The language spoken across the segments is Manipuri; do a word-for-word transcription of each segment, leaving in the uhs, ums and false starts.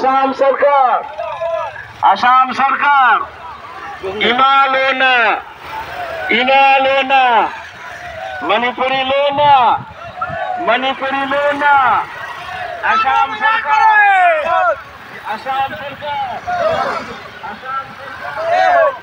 ꯑꯁꯥꯝ ꯁꯔꯀꯥꯔ, ꯑꯁꯥꯝ ꯁꯔꯀꯥꯔ, ꯏꯃꯥ ꯂꯣꯟꯅ, ꯏꯃꯥ ꯂꯣꯟꯅ, ꯃꯅꯤꯄꯨꯔꯤ ꯂꯣꯟꯅ, ꯃꯅꯤꯄꯨꯔꯤ ꯂꯣꯟꯅ, ꯑꯁꯥꯝ ꯁꯔꯀꯥꯔ, ꯑꯁꯥꯝ ꯁꯔꯀꯥꯔ, ꯑꯁꯥꯝ ꯁꯔꯀꯥꯔ꯫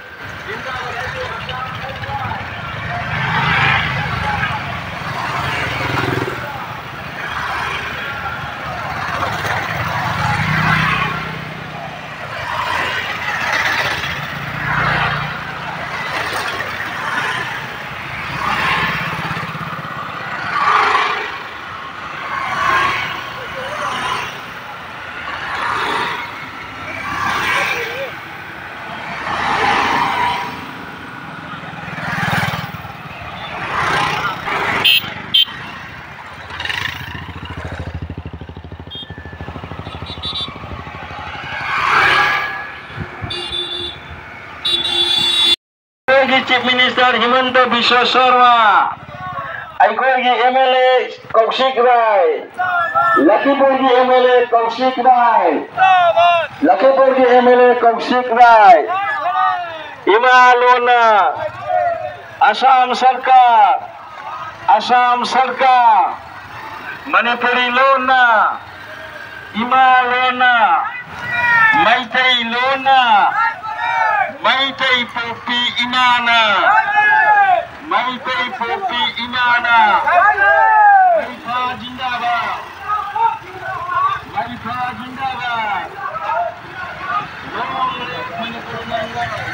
ꯑꯩꯈꯣꯏꯒꯤ Chief Minister ꯍꯤꯃꯟꯇ ꯕꯤꯁ꯭ꯋ ꯁꯔꯃ, ꯑꯩꯈꯣꯏꯒꯤ M L A ꯀꯧꯁꯤꯛ Rai, ꯂꯈꯤꯄꯨꯔꯒꯤ M L A ꯀꯧꯁꯤꯛ Rai, ꯂꯈꯤꯄꯨꯔꯒꯤ M L A ꯀꯧꯁꯤꯛ ꯔꯥꯏ, ꯏꯃꯥ ꯂꯣꯟꯅ, ꯑꯁꯥꯝ ꯁꯔꯀꯥꯔ, ꯑꯁꯥꯝ ꯁꯔꯀꯥꯔ, ꯃꯅꯤꯄꯨꯔꯤ ꯂꯣꯟꯅ, ꯏꯃꯥ ꯂꯣꯟꯅ, ꯃꯩꯇꯩ ꯂꯣꯟꯅ, ꯃꯩꯇꯩ ꯄꯣꯛꯄꯤ ꯏꯃꯥꯅ, ꯃꯩꯇꯩ ꯄꯣꯛꯄꯤ ꯏꯃꯥꯅ, ꯃꯩꯐꯥ ꯖꯤꯟꯗꯥꯕꯥꯗ, ꯃꯩꯐꯥ ꯖꯤꯟꯗꯥꯕꯥꯗ꯫ Long live Manipur, long live.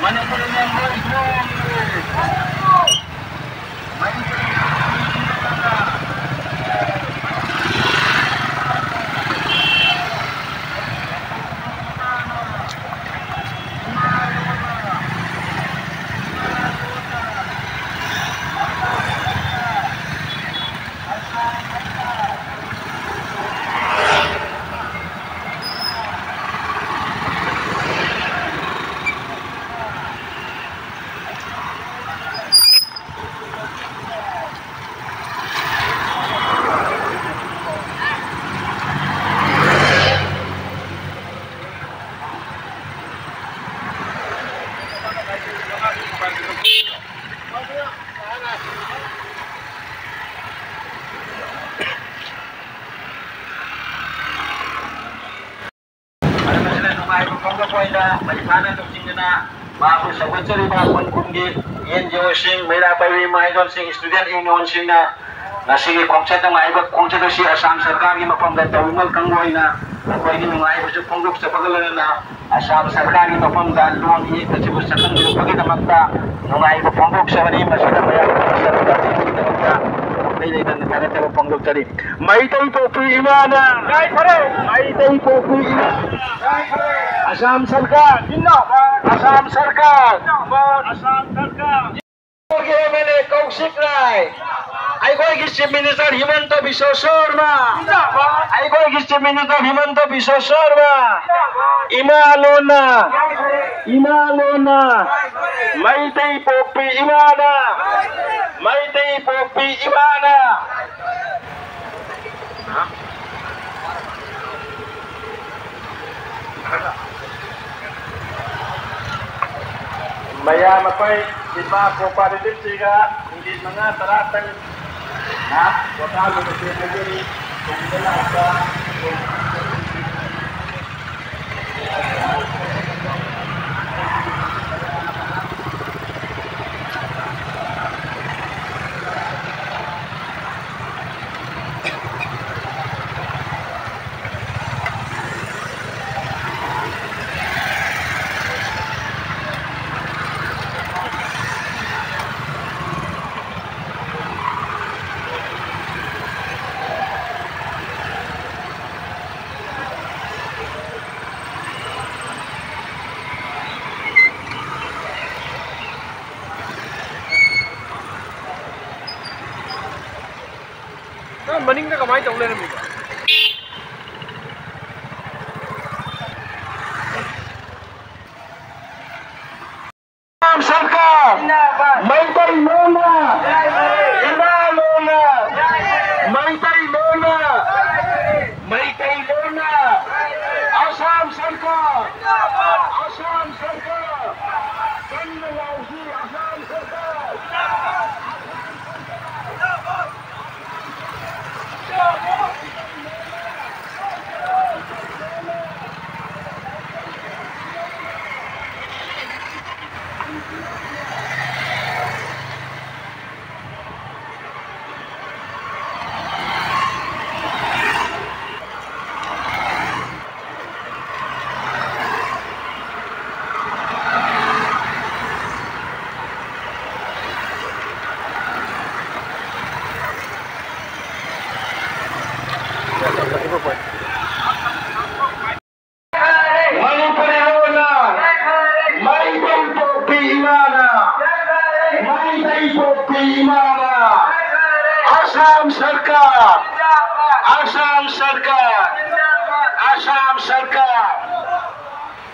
Manipur, long live, long live. ꯃꯩ ꯐꯥꯅ ꯂꯨꯆꯤꯡꯗꯨꯅ ꯃꯍꯥꯛꯄꯨ ꯁꯧꯒꯠꯆꯔꯤꯕ ꯈꯨꯟ ꯈꯨꯟꯒꯤ ꯑꯦꯟ ꯖꯤ ꯑꯣꯁꯤꯡ, ꯃꯩꯔꯥ ꯄꯥꯏꯕꯤ ꯏꯃꯥ ꯏꯕꯦꯜꯁꯤꯡ, ꯏꯁꯇꯨꯗꯦꯟ ꯌꯨꯅꯤꯌꯟꯁꯤꯡꯅ ꯉꯁꯤꯒꯤ ꯈꯣꯡꯆꯠ, ꯅꯨꯡꯉꯥꯏꯕ ꯈꯣꯡꯆꯠ ꯑꯁꯤ ꯑꯁꯥꯝ ꯁꯔꯀꯥꯔꯒꯤ ꯃꯐꯝꯗ ꯇꯧꯔꯤꯕ ꯀꯥꯡꯕꯨ ꯑꯣꯏꯅ ꯑꯩꯈꯣꯏꯒꯤ ꯅꯨꯡꯉꯥꯏꯕꯁꯨ ꯐꯣꯡꯗꯣꯛꯆꯕꯒ ꯂꯣꯏꯅꯅ ꯑꯁꯥꯝ ꯁꯔꯀꯥꯔꯒꯤ ꯃꯐꯝꯗ ꯂꯣꯟ ꯏꯌꯦꯛ ꯑꯁꯤꯕꯨ ꯆꯠꯍꯟꯕꯤꯔꯛꯄꯒꯤꯗꯃꯛꯇ ꯅꯨꯡꯉꯥꯏꯕ ꯐꯣꯡꯗꯣꯛꯆꯕꯅꯤ꯫ ꯃꯁꯤꯗ ꯃꯌꯥꯝ ꯁꯔꯨꯛ ꯌꯥꯕꯤꯕꯒꯤꯗꯃꯛꯇ ꯊꯝꯃꯣꯏ ꯂꯩꯇꯅ ꯊꯥꯒꯠꯆꯕ ꯐꯣꯡꯗꯣꯛꯆꯔꯤ꯫ ꯃꯩꯇꯩ ꯄꯣꯛꯄꯤ ꯏꯃꯥꯅ! ꯃꯩꯇꯩ ꯄꯣꯛꯄꯤ ꯏꯃꯥꯅ! ꯑꯁꯥꯝ ꯁꯔꯀꯥꯔ! ꯑꯁꯥꯝ ꯁꯔꯀꯥꯔ! ꯑꯁꯥꯝ ꯁꯔꯀꯥꯔ! ꯑꯦꯝ ꯑꯦꯜ ꯑꯦ ꯀꯧꯁꯤꯛ ꯔꯥꯏ, ꯑꯩꯈꯣꯏꯒꯤ ꯆꯤꯐ ꯃꯤꯅꯤꯁꯇꯔ ꯍꯤꯃꯟꯇ ꯕꯤꯁ꯭ꯋ ꯁꯔꯃ, ꯑꯩꯈꯣꯏꯒꯤ ꯆꯤꯐ ꯃꯤꯅꯤꯁꯇꯔ ꯍꯤꯃꯟꯇ ꯕꯤꯁ꯭ꯋ ꯁꯔꯃ, ꯏꯃꯥ ꯂꯣꯟꯅ, ꯏꯃꯥ ꯂꯣꯟꯅ, ꯃꯩꯇꯩ ꯄꯣꯛꯄꯤ ꯏꯃꯥꯅ, ꯃꯩꯇꯩ ꯄꯣꯛꯄꯤ ꯏꯃꯥꯅ꯫ ꯃꯌꯥꯝ ꯑꯩꯈꯣꯏ ꯏꯃꯥ ꯀꯣꯑꯣꯄꯔꯦꯇꯤꯚꯁꯤꯒ ꯃꯤꯅꯤꯠ ꯃꯉꯥ ꯇꯔꯥꯇꯪ ꯉꯥꯏꯍꯥꯛ ꯄꯣꯊꯥꯃꯤꯟꯅꯁꯦ ꯍꯥꯏꯖꯔꯤ꯫ ꯇꯨꯡꯗ ꯂꯥꯛꯄ ꯅꯪ ꯃꯅꯤꯡꯗ ꯀꯃꯥꯏꯅ ꯇꯧ ꯂꯩꯔꯝꯃꯤꯕ? ꯑꯁꯥꯝ ꯁꯔꯀꯥꯔ, ꯃꯩꯇꯩ ꯂꯣꯟꯅ, ꯏꯃꯥ ꯂꯣꯟꯅ, ꯃꯩꯇꯩ ꯂꯣꯟꯅ, ꯃꯩꯇꯩ ꯂꯣꯟꯅ, ꯑꯁꯥꯝ ꯁꯔꯀꯥꯔ, ꯑꯁꯥꯝ ꯁꯔꯀꯥꯔ, ꯀꯟꯅ ꯂꯥꯎꯁꯤ, ꯑꯁꯥꯝ ꯁꯔꯀꯥꯔ꯫ Assam Sarkar, Assam Sarkar, Assam Sarkar.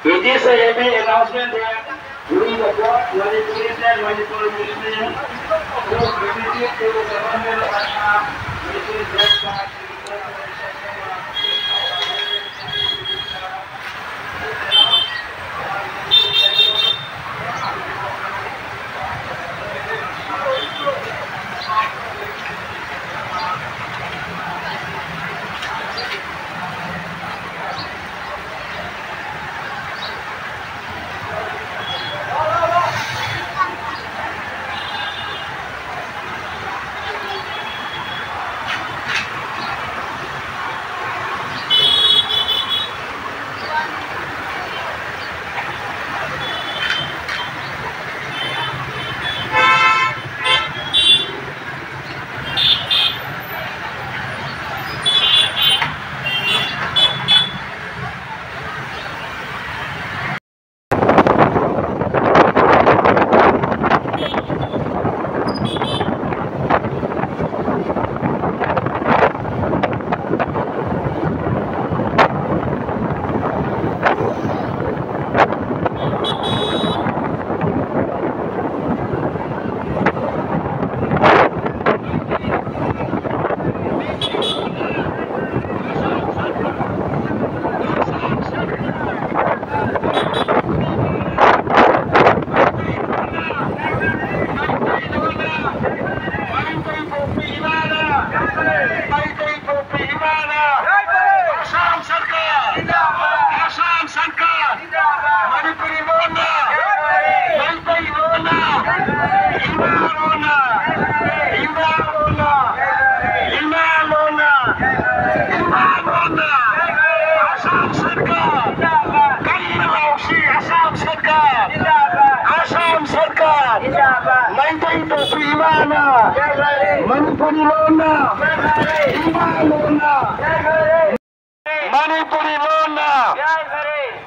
It is a heavy announcement that we, the Manipuri and Manipur Muslim, who committed to the government of Assam, which is led by Assam Sarkar! Assam Sarkar! Manipuri Lona! Meitei Lona! Ima Lona! Ima Lona! Ima Lona! Ima Lona! Assam Sarkar! Kanna lausi Assam Sarkar! Assam Sarkar! Meitei Topi Imana! Manipuri Lona! Ima Lona! Manipuri Lona!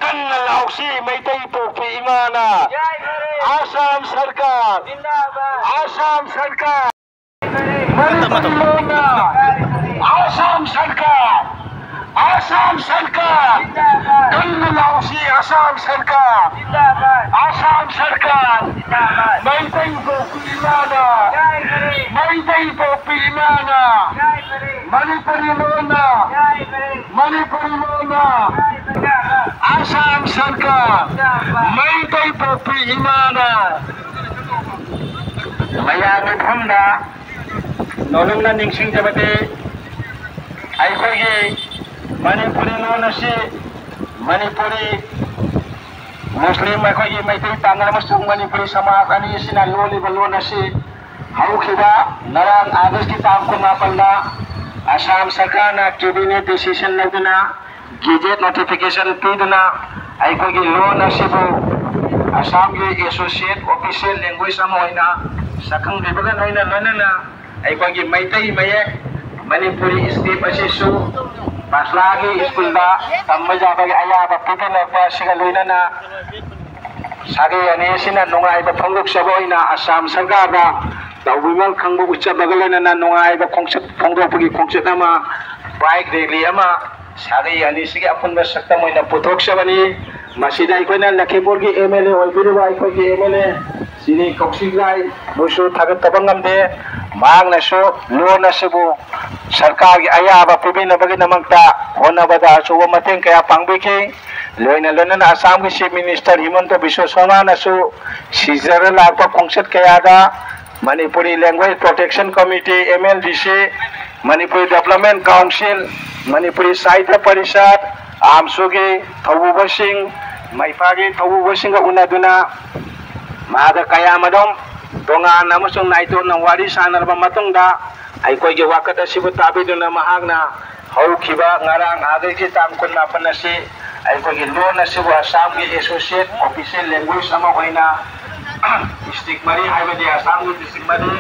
Kanna lausi Meitei Topi Imana! Assam ꯁꯔꯀꯥꯔ, ꯑꯁꯥꯝ ꯁꯔꯀꯥꯔ, ꯃꯅꯤꯄꯨꯔꯤ ꯂꯣꯟꯅ ꯑꯁꯥꯝ ꯁꯔꯀꯥꯔ, ꯑꯁꯥꯝ ꯁꯔꯀꯥꯔ, ꯀꯟꯅ ꯂꯥꯎꯁꯤ ꯑꯁꯥꯝ ꯁꯔꯀꯥꯔ, ꯑꯁꯥꯝ ꯁꯔꯀꯥꯔ, ꯃꯩꯇꯩ ꯄꯣꯛꯄꯤ ꯏꯃꯥꯅ, ꯃꯩꯇꯩ ꯄꯣꯛꯄꯤ ꯏꯃꯥꯅ, ꯃꯅꯤꯄꯨꯔꯤ ꯂꯣꯟꯅ, ꯃꯅꯤꯄꯨꯔꯤ ꯂꯣꯟꯅ, ꯑꯁꯥꯝ ꯁꯔꯀꯥꯔ, ꯃꯩꯇꯩ ꯄꯣꯛꯄꯤ ꯏꯃꯥꯅ, ꯃꯌꯥꯝ ꯃꯐꯝꯗ ꯅꯣꯂꯨꯛꯅ ꯅꯤꯡꯁꯤꯡꯖꯕꯗꯤ ꯑꯩꯈꯣꯏꯒꯤ ꯃꯅꯤꯄꯨꯔꯤ ꯂꯣꯟ ꯑꯁꯤ ꯃꯅꯤꯄꯨꯔꯤ ꯃꯨꯁꯂꯤꯝ, ꯑꯩꯈꯣꯏꯒꯤ ꯃꯩꯇꯩ ꯄꯥꯉꯜ ꯑꯃꯁꯨꯡ ꯃꯅꯤꯄꯨꯔꯤ ꯁꯃꯥꯖ ꯑꯅꯤ ꯑꯁꯤꯅ ꯂꯣꯜꯂꯤꯕ ꯂꯣꯟ ꯑꯁꯤ ꯍꯧꯈꯤꯕ ꯉꯔꯥꯡ ꯑꯥꯒꯁꯀꯤ ꯇꯥꯡ ꯀꯨꯟꯃꯥꯄꯟꯗ ꯑꯁꯥꯝ ꯁꯔꯀꯥꯔꯅ cabinet decision ꯂꯧꯗꯨꯅ gazette notification ꯄꯤꯗꯨꯅ ꯑꯩꯈꯣꯏꯒꯤ ꯂꯣꯟ ꯑꯁꯤꯕꯨ ꯑꯁꯥꯝꯒꯤ associate official language ꯑꯃ ꯑꯣꯏꯅ ꯁꯛꯈꯪꯕꯤꯕꯒ ꯂꯣꯏꯅ ꯂꯣꯏꯅꯅ ꯑꯩꯈꯣꯏꯒꯤ ꯃꯩꯇꯩ ꯃꯌꯦꯛ ꯃꯅꯤꯄꯨꯔꯤ script ꯑꯁꯤꯁꯨ ꯄꯥꯁꯂꯥꯒꯤ ꯁ꯭ꯀꯨꯜꯗ ꯇꯝꯕ ꯌꯥꯕꯒꯤ ꯑꯌꯥꯕ ꯄꯤꯕꯤꯔꯛꯄ ꯑꯁꯤꯒ ꯂꯣꯏꯅꯅ ꯁꯥꯒꯩ ꯑꯅꯤ ꯑꯁꯤꯅ ꯅꯨꯡꯉꯥꯏꯕ ꯐꯣꯡꯗꯣꯛꯆꯕ ꯑꯣꯏꯅ ꯑꯁꯥꯝ ꯁꯔꯀꯥꯔꯗ ꯇꯧꯕꯤꯃꯜ ꯈꯪꯕ ꯎꯠꯆꯕꯒ ꯂꯣꯏꯅꯅ ꯅꯨꯡꯉꯥꯏꯕ ꯈꯣꯡꯆꯠ ꯐꯣꯡꯗꯣꯛꯄꯒꯤ ꯈꯣꯡꯆꯠ ꯑꯃ, bike rally ꯑꯃ ꯁꯥꯒꯩ ꯑꯅꯤꯁꯤꯒꯤ ꯑꯄꯨꯟꯕ ꯁꯛꯇꯝ ꯑꯣꯏꯅ ꯄꯨꯊꯣꯛꯆꯕꯅꯤ꯫ ꯃꯁꯤꯗ ꯑꯩꯈꯣꯏꯅ ꯂꯈꯤꯄꯨꯔꯒꯤ MLA ꯑꯣꯏꯕꯤꯔꯤꯕ ꯑꯩꯈꯣꯏꯒꯤ MLA ꯁ꯭ꯔꯤ ꯀꯧꯁꯤꯛ ꯔꯥꯏ ꯕꯨꯁꯨ ꯊꯥꯒꯠꯇꯕ ꯉꯝꯗꯦ꯫ ꯃꯍꯥꯛꯅꯁꯨ ꯂꯣꯟ ꯑꯁꯤꯕꯨ ꯁꯔꯀꯥꯔꯒꯤ ꯑꯌꯥꯕ ꯄꯤꯕꯤꯅꯕꯒꯤꯗꯃꯛꯇ ꯍꯣꯠꯅꯕꯗ ꯑꯆꯧꯕ ꯃꯇꯦꯡ ꯀꯌꯥ ꯄꯥꯡꯕꯤꯈꯤ꯫ ꯂꯣꯏꯅ ꯂꯣꯏꯅꯅ ꯑꯁꯥꯝꯒꯤ Chief Minister ꯍꯤꯃꯟꯇ ꯕꯤꯁ꯭ꯋ ꯁꯔꯃꯥꯅꯁꯨ ꯁꯤꯖꯔ ꯂꯥꯛꯄ ꯈꯣꯡꯆꯠ ꯀꯌꯥꯗ Manipuri Language Protection Committee, MLDC, Manipuri Development Council, Manipuri ꯁꯥꯍꯤꯇ꯭ꯌ ꯄꯔꯤꯁꯠ, ꯑꯥꯝꯁꯨꯒꯤ ꯊꯧꯕꯨꯕꯁꯤꯡ, ꯃꯩꯐꯥꯒꯤ ꯊꯧꯕꯨꯕꯁꯤꯡꯒ ꯎꯅꯗꯨꯅ ꯃꯍꯥꯛꯀ ꯀꯌꯥꯃꯔꯨꯝ ꯇꯣꯉꯥꯟꯅ ꯑꯃꯁꯨꯡ ꯅꯥꯏꯇꯣꯟꯅ ꯋꯥꯔꯤ ꯁꯥꯟꯅꯔꯕ ꯃꯇꯨꯡꯗ ꯑꯩꯈꯣꯏꯒꯤ ꯋꯥꯀꯠ ꯑꯁꯤꯕꯨ ꯇꯥꯕꯤꯗꯨꯅ ꯃꯍꯥꯛꯅ ꯍꯧꯈꯤꯕ ꯉꯔꯥꯡ ꯑꯥꯒꯁꯀꯤ ꯇꯥꯡ ꯀꯨꯟꯃꯥꯄꯟ ꯑꯁꯤ ꯑꯩꯈꯣꯏꯒꯤ ꯂꯣꯟ ꯑꯁꯤꯕꯨ ꯑꯁꯥꯝꯒꯤ associate official language ꯑꯃ ꯑꯣꯏꯅ district ꯃꯔꯤ, ꯍꯥꯏꯕꯗꯤ ꯑꯁꯥꯝꯒꯤ district ꯃꯔꯤ,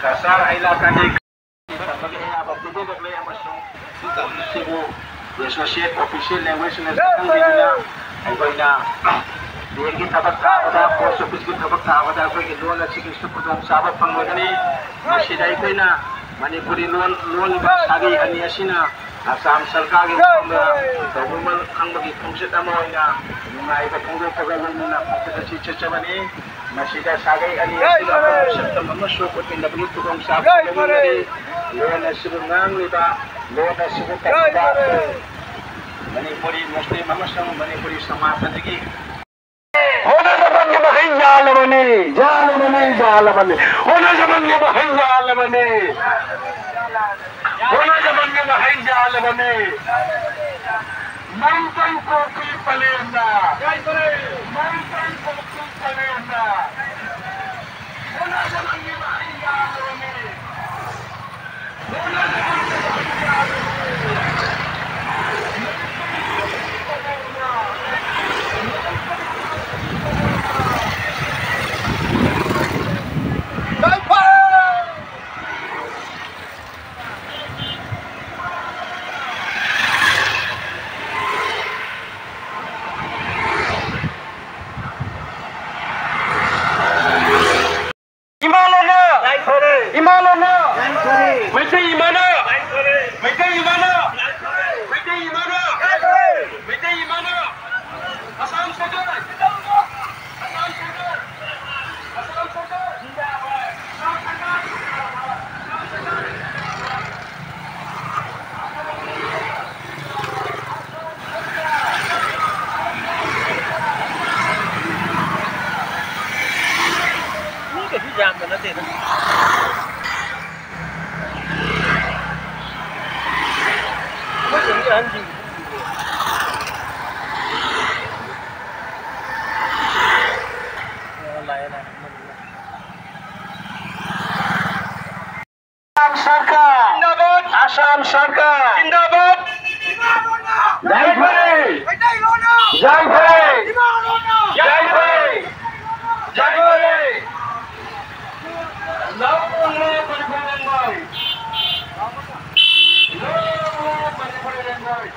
ꯀꯁꯥꯔ, ꯍꯥꯏꯂꯥꯀꯟꯗꯤ, ꯇꯝꯕꯒꯤ ꯑꯌꯥꯕ ꯄꯤꯕꯤꯔꯛꯂꯦ ꯑꯃꯁꯨꯡ ꯃꯁꯤꯕꯨ associate official language ꯑꯣꯏꯅ ꯁꯛꯈꯪꯕꯤꯗꯨꯅ ꯑꯩꯈꯣꯏꯅ ꯕꯦꯡꯒꯤ ꯊꯕꯛ ꯊꯥꯕꯗ, ꯄꯣꯁ ꯑꯣꯐꯤꯁꯀꯤ ꯊꯕꯛ ꯊꯥꯕꯗ ꯑꯩꯈꯣꯏꯒꯤ ꯂꯣꯟ ꯑꯁꯤꯒꯤꯁꯨ ꯈꯨꯗꯣꯡꯆꯥꯕ ꯐꯪꯂꯒꯅꯤ꯫ ꯃꯁꯤꯗ ꯑꯩꯈꯣꯏꯅ ꯃꯅꯤꯄꯨꯔꯤ ꯂꯣꯟ ꯂꯣꯜꯂꯤꯕ ꯁꯥꯒꯩ ꯑꯅꯤ ꯑꯁꯤꯅ ꯑꯁꯥꯝ ꯁꯔꯀꯥꯔꯒꯤ ꯃꯐꯝꯗ ꯇꯧꯕ ꯈꯪꯕꯒꯤ ꯈꯣꯡꯆꯠ ꯑꯃ ꯑꯣꯏꯅ ꯅꯨꯡꯉꯥꯏꯕ ꯐꯣꯡꯗꯣꯛꯄꯒ ꯂꯣꯏꯅꯅ ꯈꯣꯡꯆꯠ ꯑꯁꯤ ꯆꯠꯆꯕꯅꯤ꯫ ꯃꯁꯤꯗ ꯁꯥꯒꯩ ꯑꯅꯤ ꯑꯁꯤꯅ ꯑꯐꯕ ꯁꯛꯇꯝ ꯑꯃꯁꯨ ꯎꯠꯃꯤꯟꯅꯕꯒꯤ ꯈꯨꯗꯣꯡꯆꯥꯕ ꯂꯧꯃꯤꯟꯅꯔꯤ꯫ ꯂꯣꯟ ꯑꯁꯤꯕꯨ ꯉꯥꯡꯂꯤꯕ, ꯂꯣꯟ ꯑꯁꯤꯕꯨ ꯇꯝꯂꯤꯕ ꯃꯅꯤꯄꯨꯔꯤ ꯃꯨꯁꯂꯤꯝ ꯑꯃꯁꯨꯡ ꯃꯅꯤꯄꯨꯔꯤ ꯁꯃꯥꯖ ꯑꯁꯤꯒꯤ ꯍꯣꯠꯅꯖꯃꯟꯒꯤ ꯃꯍꯩ ꯌꯥꯜꯂꯕꯅꯤ, ꯌꯥꯜꯂꯕꯅꯤ, ꯌꯥꯜꯂꯕꯅꯤ꯫ ꯍꯣꯠꯅꯖꯃꯟꯒꯤ ꯃꯍꯩ ꯌꯥꯜꯂꯕꯅꯤ꯫ ꯍꯣꯠꯅꯖꯃꯟꯒꯤ ꯃꯍꯩ ꯌꯥꯜꯂꯕꯅꯤ꯫ ꯃꯩꯇꯩ ꯄꯣꯛꯄꯤ ꯄꯂꯦꯝꯅ, ꯃꯩꯇꯩ ꯄꯣꯛꯄꯤ ꯄꯂꯦꯝꯅ ꯍꯣꯠꯅꯖꯃꯟꯒꯤ ꯃꯍꯩ ꯌꯥꯜꯂꯕꯅꯤ꯫ ꯏꯃꯥ ꯂꯣꯟꯅ! ꯌꯥꯏꯐꯔꯦ! ꯏꯃꯥ ꯂꯣꯟꯅ! ꯌꯥꯏꯐꯔꯦ! ꯃꯩꯇꯩ ꯏꯃꯥꯅ! ꯌꯥꯏꯐꯔꯦ! ꯃꯩꯇꯩ ꯏꯃꯥꯅ! ꯌꯥꯏꯐꯔꯦ! ꯃꯩꯇꯩ ꯏꯃꯥꯅ! ꯌꯥꯏꯐꯔꯦ! ꯃꯩꯇꯩ ꯏꯃꯥꯅ! ꯑꯁꯥꯝ ꯁꯔꯀꯥꯔ! ꯑꯁꯥꯝ ꯁꯔꯀꯥꯔ! ꯑꯁꯥꯝ ꯁꯔꯀꯥꯔ! ꯖꯤꯟꯗꯥꯕꯥꯗ! ꯑꯁꯥꯝ ꯁꯔꯀꯥꯔ! ꯖꯤꯟꯗꯥꯕꯥꯗ! ꯑꯁꯥꯝ ꯁꯔꯀꯥꯔ! ꯖꯤꯟꯗꯥꯕꯥꯗ! ꯃꯤ ꯀꯩꯁꯨ ꯌꯥꯝꯕ ꯅꯠꯇꯦꯗ꯫ ꯑꯃꯁꯨꯡ ꯑꯍꯟꯁꯤꯡ ꯂꯥꯛꯑꯦ, ꯂꯥꯛꯑꯦ꯫ ꯑꯁꯥꯝ ꯁꯔꯀꯥꯔ ꯖꯤꯟꯗꯥꯕꯥꯗ! ꯑꯁꯥꯝ ꯁꯔꯀꯥꯔ ꯖꯤꯟꯗꯥꯕꯥꯗ! ꯌꯥꯏꯐꯔꯦ! ꯃꯩꯇꯩꯂꯣꯟꯅ! ꯌꯥꯏꯐꯔꯦ! ꯏꯃꯥꯂꯣꯟꯅ! ꯌꯥꯏꯐꯔꯦ! ꯌꯥꯏꯐꯔꯦ! ꯂꯥꯎ ꯃꯅꯤꯄꯨꯔꯤ ꯂꯦꯡꯒꯣꯏ! ꯂꯥꯎ Manipuri ꯂꯦꯡꯒꯣꯏ!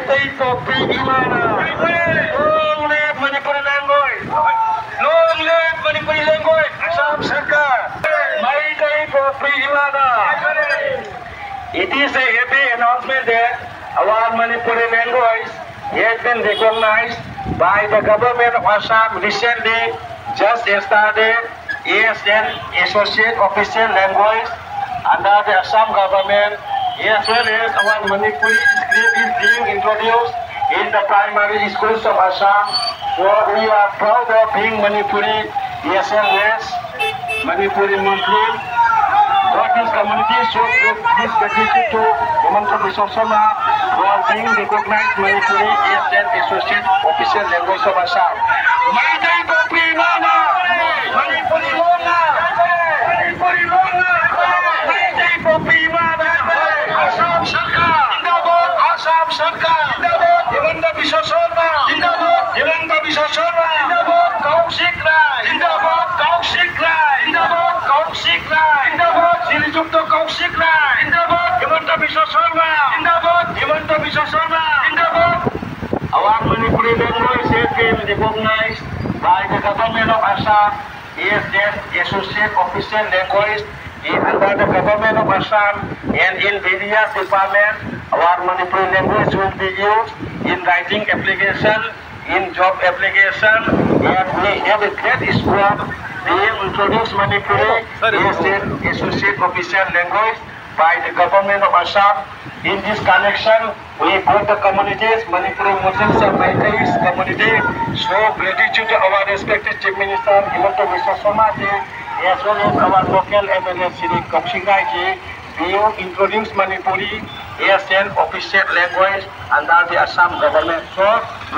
Maitei Pokpi Imana. Long live Manipuri language. Long live Manipuri language. Assam Sarkar. Maitei Pokpi Imana. It is a happy announcement that our Manipuri language has been recognized by the government of Assam recently, just yesterday, as an associate official language under the Assam government, as well as our Manipuri script is being introduced in the primary schools of Assam. So we are proud of being Manipuri, as well as Manipuri Muslim. All these communities show this gratitude to Himanta Biswa Sarma for being recognized Manipuri as an associate official language of Assam. Maitei Pokpi Imana! Manipuri Lona! Manipuri Lona! Maitei Pokpi Imana! Assam Sarkar! Zindabad! Assam Sarkar! Zindabad! Himanta Biswa Sarma! Zindabad! Himanta Biswa Sarma! Zindabad! Kaushik Rai! Zindabad! Kaushik Rai! Zindabad! Kaushik Rai! Zindabad! Srijukta Kaushik Rai! Zindabad! Himanta Biswa Sarma! Zindabad! Himanta Biswa Sarma! Zindabad! Our Manipuri language has been recognized by the government of Assam as an associate official language in under the government of Assam, and in various departments our Manipuri language will be used in writing application, in job application, and we have a great scope. We have introduced Manipuri as an associate official language by the government of Assam. In this connection, we both the communities, Manipuri Muslims and Meiteis community, show gratitude to our respected Chief Minister Himanta Biswa Sarma ji, as well as our local M L A Shri Kaushik Rai ji, who introduced Manipuri as an official language under the Assam government. So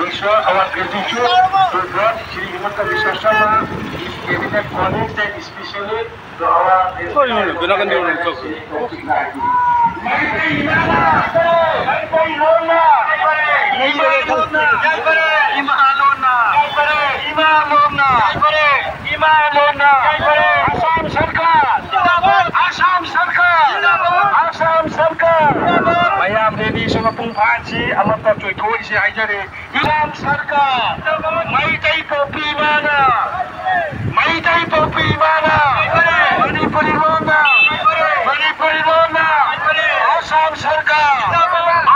we show our gratitude to both Shri Himanta Biswa Sarma, his cabinet colleagues, and especially to our Sorry, no, no, gonna do it. Maitei Lona! Maitei Lona! Maitei Lona! Maitei Lona! Maitei Lona! Assam Sarkar! Assam Sarkar! Assam Sarkar! ꯃꯌꯥꯝ ꯔꯦꯂꯤꯁꯨ ꯃꯄꯨꯡ ꯄꯥꯟꯁꯤ ꯑꯃꯠꯇ ꯆꯣꯏꯊꯣꯛꯏꯁꯦ ꯍꯥꯏꯖꯔꯤ꯫ ꯑꯁꯥꯝ ꯁꯔꯀꯥꯔ, ꯃꯩꯇꯩ ꯄꯣꯛꯄꯤ ꯏꯃꯥꯅ, ꯃꯩꯇꯩ ꯄꯣꯛꯄꯤ ꯏꯃꯥꯅ, ꯃꯅꯤꯄꯨꯔꯤ ꯂꯣꯟꯗ, ꯃꯅꯤꯄꯨꯔꯤ ꯂꯣꯟꯗ, ꯑꯁꯥꯝ ꯁꯔꯀꯥꯔ,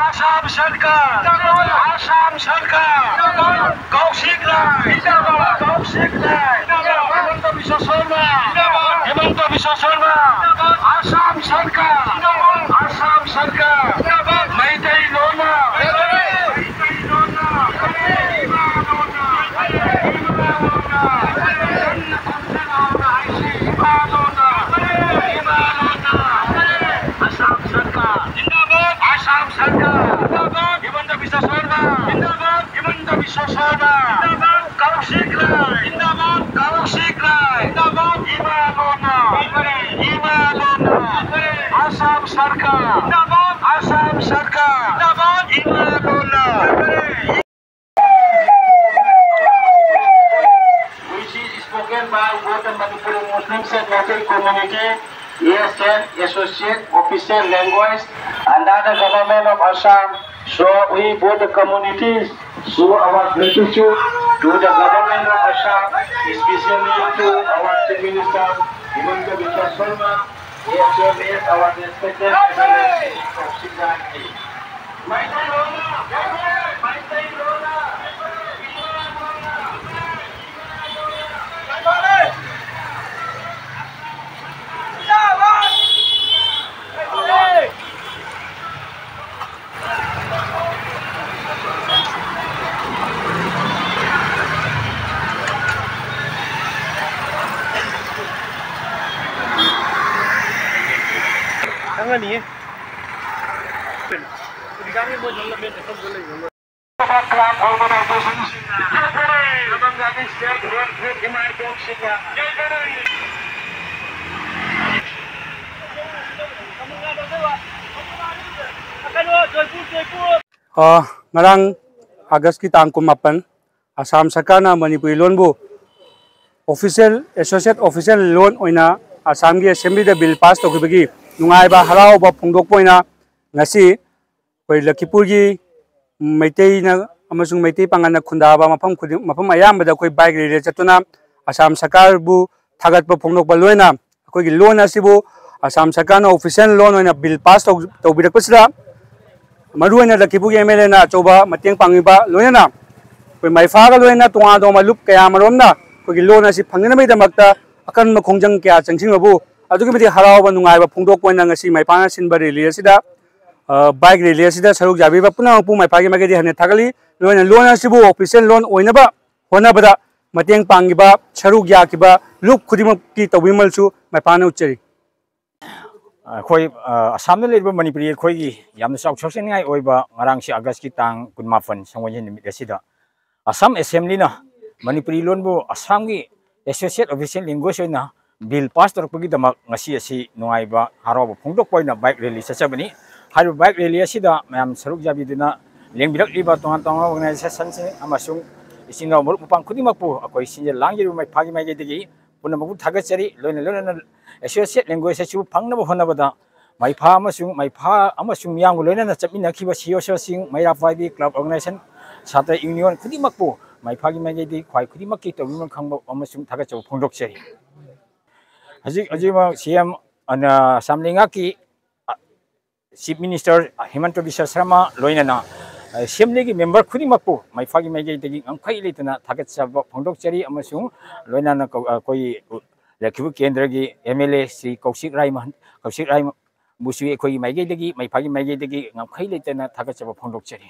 ꯑꯁꯥꯝ ꯁꯔꯀꯥꯔ, ꯑꯁꯥꯝ ꯁꯔꯀꯥꯔ, ꯀꯧꯁꯤꯛ ꯂꯥꯏ, ꯀꯧꯁꯤꯛ ꯂꯥꯏ, ꯍꯤꯃꯟꯇ ꯕꯤꯁ꯭ꯋ ꯁꯔꯃ, ꯍꯤꯃꯟꯇ ꯕꯤꯁ꯭ꯋ ꯁꯔꯃ, ꯑꯁꯥꯝ ꯁꯔꯀꯥꯔ, ꯑꯁꯥꯝ ꯁꯔꯀꯥꯔ, ꯃꯩꯇꯩ ꯂꯣꯟꯅ, ꯃꯩꯇꯩ ꯂꯣꯟꯅ, ꯏꯃꯥ ꯂꯣꯟꯅ, ꯏꯃꯥ ꯂꯣꯟꯅ, ꯆꯟꯅ ꯈꯣꯠꯅ ꯍꯥꯏꯁꯤ ꯏꯃꯥ ꯂꯣꯟꯅ, ꯏꯃꯥ ꯂꯣꯟꯅ, ꯑꯁꯥꯝ ꯁꯔꯀꯥꯔ, ꯑꯁꯥꯝ ꯁꯔꯀꯥꯔ, ꯍꯤꯃꯟꯇ ꯕꯤꯁ꯭ꯋ ꯁꯔꯃ, ꯍꯤꯃꯟꯇ ꯕꯤꯁ꯭ꯋ ꯁꯔꯃ, ꯀꯧꯁꯤꯛ ꯂꯥꯏ, ꯀꯧꯁꯤꯛ ꯂꯥꯏ, ꯏꯃꯥ ꯂꯣꯟꯅ, ꯏꯃꯥ ꯂꯣꯟꯅ, ꯑꯁꯥꯝ ꯁꯔꯀꯥꯔ, ꯑꯁꯥꯝ ꯁꯔꯀꯥꯔ, ꯏꯃꯥ ꯂꯣꯟꯅ꯫ Which is spoken by both the Manipuri Muslims and Meitei community, A S N associate official language under the government of Assam. So we both the communities show our gratitude to the government of Assam, especially to our Chief Minister Himanta Biswa Sarma, A S M S, our respected M L A of Siddharthi. ꯈꯪꯉꯅꯤꯌꯦ꯫ ꯑ, ꯉꯔꯥꯡ ꯑꯥꯒꯁꯀꯤ ꯇꯥꯡ ꯀꯨꯟꯃꯥꯄꯟ, ꯑꯁꯥꯝ ꯁꯔꯀꯥꯔꯅ ꯃꯅꯤꯄꯨꯔꯤ ꯂꯣꯟꯕꯨ official, associate official ꯂꯣꯟ ꯑꯣꯏꯅ ꯑꯁꯥꯝꯒꯤ ꯑꯦꯁꯦꯝꯕ꯭ꯂꯤꯗ ꯕꯤꯜ ꯄꯥꯁ ꯇꯧꯈꯤꯕꯒꯤ ꯅꯨꯡꯉꯥꯏꯕ ꯍꯔꯥꯎꯕ ꯐꯣꯡꯗꯣꯛꯄ ꯑꯣꯏꯅ ꯉꯁꯤ ꯑꯩꯈꯣꯏ ꯂꯈꯤꯄꯨꯔꯒꯤ ꯃꯩꯇꯩꯅ ꯑꯃꯁꯨꯡ ꯃꯩꯇꯩ ꯄꯥꯉꯜꯅ ꯈꯨꯟꯗꯥꯕ ꯃꯐꯝ ꯈꯨꯗꯤꯡ, ꯃꯐꯝ ꯑꯌꯥꯝꯕꯗ ꯑꯩꯈꯣꯏ bike rally ꯆꯠꯇꯨꯅ ꯑꯁꯥꯝ ꯁꯔꯀꯥꯔꯕꯨ ꯊꯥꯒꯠꯄ ꯐꯣꯡꯗꯣꯛꯄ ꯂꯣꯏꯅ ꯑꯩꯈꯣꯏꯒꯤ ꯂꯣꯟ ꯑꯁꯤꯕꯨ ꯑꯁꯥꯝ ꯁꯔꯀꯥꯔꯅ official ꯂꯣꯟ ꯑꯣꯏꯅ bill pass ꯇꯧ-, ꯇꯧꯕꯤꯔꯛꯄꯁꯤꯗ ꯃꯔꯨꯑꯣꯏꯅ ꯂꯈꯤꯄꯨꯔꯒꯤ MLAꯅ ꯑꯆꯧꯕ ꯃꯇꯦꯡ ꯄꯥꯡꯕꯤꯕ ꯂꯣꯏꯅꯅ ꯑꯩꯈꯣꯏ ꯃꯩꯐꯥꯒ ꯂꯣꯏꯅꯅ ꯇꯣꯉꯥꯟ ꯇꯣꯉꯥꯟꯕ ꯂꯨꯞ ꯀꯌꯥ ꯑꯃꯔꯣꯝꯅ ꯑꯩꯈꯣꯏꯒꯤ ꯂꯣꯟ ꯑꯁꯤ ꯐꯪꯅꯅꯕꯒꯤꯗꯃꯛꯇ ꯑꯀꯟꯕ ꯈꯣꯡꯖꯪ ꯀꯌꯥ ꯆꯪꯁꯤꯟꯕꯕꯨ ꯑꯗꯨꯛꯀꯤ ꯃꯇꯤꯛ ꯍꯔꯥꯎꯕ ꯅꯨꯡꯉꯥꯏꯕ ꯐꯣꯡꯗꯣꯛꯄ ꯑꯣꯏꯅ ꯉꯁꯤ ꯃꯩꯐꯥꯅ ꯁꯤꯟꯕ rally ꯑꯁꯤꯗ, ꯑ, bike rally ꯑꯁꯤꯗ ꯁꯔꯨꯛ ꯌꯥꯕꯤꯕ ꯄꯨꯝꯅꯃꯛꯄꯨ ꯃꯩꯐꯥꯒꯤ ꯃꯥꯏꯀꯩꯗꯒꯤ ꯍꯟꯅ ꯊꯥꯒꯠꯂꯤ꯫ ꯂꯣꯏꯅ ꯂꯣꯟ ꯑꯁꯤꯕꯨ official ꯂꯣꯟ ꯑꯣꯏꯅꯕ ꯍꯣꯠꯅꯕꯗ ꯃꯇꯦꯡ ꯄꯥꯡꯈꯤꯕ, ꯁꯔꯨꯛ ꯌꯥꯈꯤꯕ ꯂꯨꯞ ꯈꯨꯗꯤꯡꯃꯛꯀꯤ ꯇꯧꯕꯤꯃꯜꯁꯨ ꯃꯩꯐꯥꯅ ꯎꯠꯆꯔꯤ꯫ ꯑꯩꯈꯣꯏ, ꯑ, ꯑꯁꯥꯝꯗ ꯂꯩꯔꯤꯕ ꯃꯅꯤꯄꯨꯔꯤ ꯑꯩꯈꯣꯏꯒꯤ ꯌꯥꯝꯅ ꯆꯥꯎꯊꯣꯛꯆꯅꯤꯡꯉꯥꯏ ꯑꯣꯏꯕ ꯉꯔꯥꯡꯁꯤ ꯑꯥꯒꯁꯀꯤ ꯇꯥꯡ ꯀꯨꯟꯃꯥꯄꯟ ꯁꯒꯣꯜꯁꯦꯟ ꯅꯨꯃꯤꯠ ꯑꯁꯤꯗ ꯑꯁꯥꯝ ꯑꯦꯁꯦꯝꯕ꯭ꯂꯤꯅ ꯃꯅꯤꯄꯨꯔꯤ ꯂꯣꯟꯕꯨ ꯑꯁꯥꯝꯒꯤ associate official language ꯑꯣꯏꯅ bill pass ꯇꯧꯔꯛꯄꯒꯤꯗꯃꯛ ꯉꯁꯤ ꯑꯁꯤ ꯅꯨꯡꯉꯥꯏꯕ ꯍꯔꯥꯎꯕ ꯐꯣꯡꯗꯣꯛꯄ ꯑꯣꯏꯅ bike rally ꯆꯠꯆꯕꯅꯤ꯫ ꯍꯥꯏꯔꯤꯕ bike rally ꯑꯁꯤꯗ ꯃꯌꯥꯝ ꯁꯔꯨꯛ ꯌꯥꯕꯤꯗꯨꯅ ꯂꯦꯡꯕꯤꯔꯛꯂꯤꯕ ꯇꯣꯉꯥꯟ ꯇꯣꯉꯥꯟꯕ organizationꯁꯤꯡ ꯑꯃꯁꯨꯡ ꯏꯆꯤꯟ ꯏꯅꯥꯎ ꯃꯔꯨꯞ ꯃꯄꯥꯡ ꯈꯨꯗꯤꯡꯃꯛꯄꯨ ꯑꯩꯈꯣꯏ ꯁꯤꯟꯖ ꯂꯥꯡꯖꯔꯤꯕ ꯃꯩꯐꯥꯒꯤ ꯃꯥꯏꯀꯩꯗꯒꯤ ꯄꯨꯝꯅꯃꯛꯄꯨ ꯊꯥꯒꯠꯆꯔꯤ꯫ ꯂꯣꯏꯅ ꯂꯣꯏꯅꯅ associate language ꯑꯁꯤꯕꯨ ꯐꯪꯅꯕ ꯍꯣꯠꯅꯕꯗ ꯃꯩꯐꯥ ꯑꯃꯁꯨꯡ ꯃꯩꯐꯥ ꯑꯃꯁꯨꯡ ꯃꯤꯌꯥꯝꯒ ꯂꯣꯏꯅꯅ ꯆꯠꯃꯤꯟꯅꯈꯤꯕ CSOꯁꯤꯡ, ꯃꯩꯔꯥ ꯄꯥꯏꯕꯤ club organization, ꯁꯥꯇ꯭ꯔ union ꯈꯨꯗꯤꯡꯃꯛꯄꯨ ꯃꯩꯐꯥꯒꯤ ꯃꯥꯏꯀꯩꯗꯒꯤ ꯈ꯭ꯋꯥꯏ ꯈꯨꯗꯤꯡꯃꯛꯀꯤ ꯇꯧꯕꯤꯃꯜ ꯈꯪꯕ ꯑꯃꯁꯨꯡ ꯊꯥꯒꯠꯆꯕ ꯐꯣꯡꯗꯣꯛꯆꯔꯤ꯫ ꯍꯧꯖꯤꯛ ꯍꯧꯖꯤꯛꯃꯛ CM, ꯑꯅ, ꯑꯁꯥꯝ ꯂꯩꯉꯥꯛꯀꯤ, ꯑ, Chief Minister ꯍꯤꯃꯟꯇ ꯕꯤꯁ꯭ꯋ ꯁꯔꯃ ꯂꯣꯏꯅꯅ, ꯑ, ꯑꯦꯁꯦꯝꯕ꯭ꯂꯤꯒꯤ ꯃꯦꯝꯕꯔ ꯈꯨꯗꯤꯡꯃꯛꯄꯨ ꯃꯩꯐꯥꯒꯤ ꯃꯥꯏꯀꯩꯗꯒꯤ ꯉꯝꯈꯩ ꯂꯩꯇꯅ ꯊꯥꯒꯠꯆꯕ ꯐꯣꯡꯗꯣꯛꯆꯔꯤ ꯑꯃꯁꯨꯡ ꯂꯣꯏꯅꯅ ꯀꯧ-, ꯑ, ꯑꯩꯈꯣꯏꯒꯤ ꯂꯩꯈꯤꯕ ꯀꯦꯟꯗ꯭ꯔꯒꯤ MLA ꯁ꯭ꯔꯤ ꯀꯧꯁꯤꯛ ꯔꯥꯏ ꯃꯍꯟ-, ꯀꯧꯁꯤꯛ ꯔꯥꯏ ꯕꯨꯁꯨ ꯑꯩꯈꯣꯏꯒꯤ ꯃꯥꯏꯀꯩꯗꯒꯤ, ꯃꯩꯐꯥꯒꯤ ꯃꯥꯏꯀꯩꯗꯒꯤ ꯉꯝꯈꯩ ꯂꯩꯇꯅ ꯊꯥꯒꯠꯆꯕ ꯐꯣꯡꯗꯣꯛꯆꯔꯤ꯫